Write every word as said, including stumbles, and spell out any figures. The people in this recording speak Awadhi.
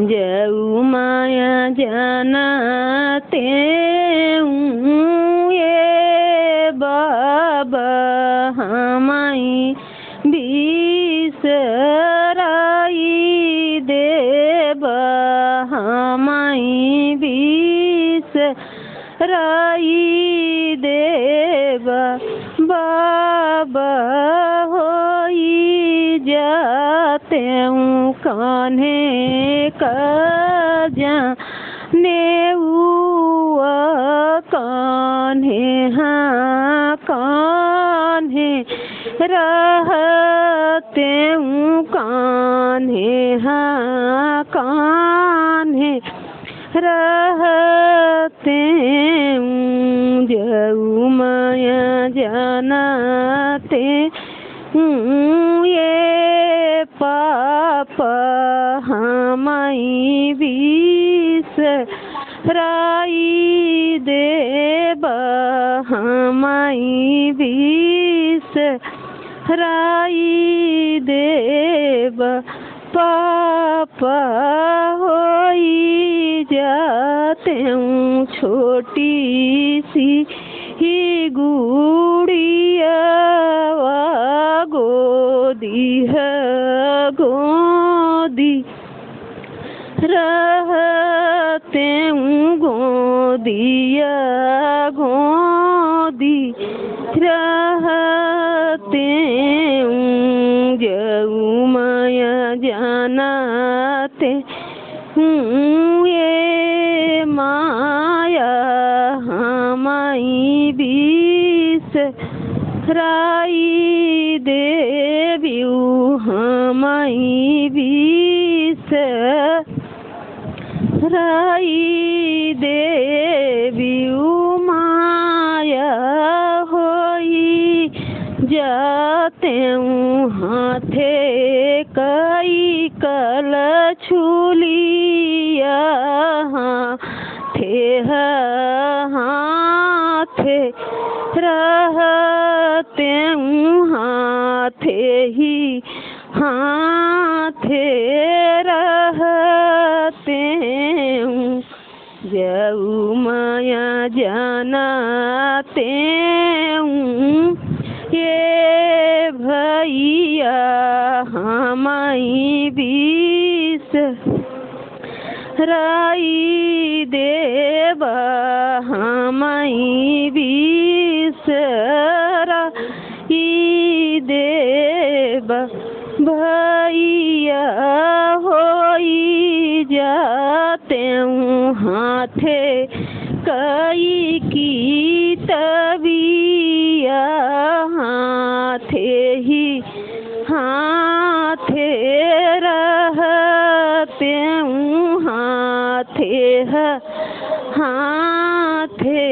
जऊ माया जानते हूँ ये बाबा, हमई बिसराई देबा, हमई बिसराई देबा। बाबा होई जाते हूँ कान्हे का जाने हुआ, कान्हे हाँ कान्हे रहते हूँ, कान्हे हाँ कान्हे रहते हूँ। जऊ माया जानते हूँ ये पापा, हमई बिसराई देबा, हमई बिसराई देबा। पापा होई जाते हूँ छोटी सी ही गुड़िया, गोदी है गोदी रहते हूँ, गोदिया गोदी रहते हूँ। जऊ माया जानते हूँ ये माया, हमई बिसराई देबू, हमई बिसराई देबू। माया होई जाते हूँ हाथे कई कलछुलिया, हाथे ह हाथे रहते हूँ, हाथे ही हाथे रहते हूँ। जऊ माया जानते हूँ ये भैया, हमई बिसराई देबा, हमई बिसराई देबा। भैया होई जाते हूँ हाथे कई कितबिया, हाथे ही हाथे रहते हूँ, हाथे ह हाथे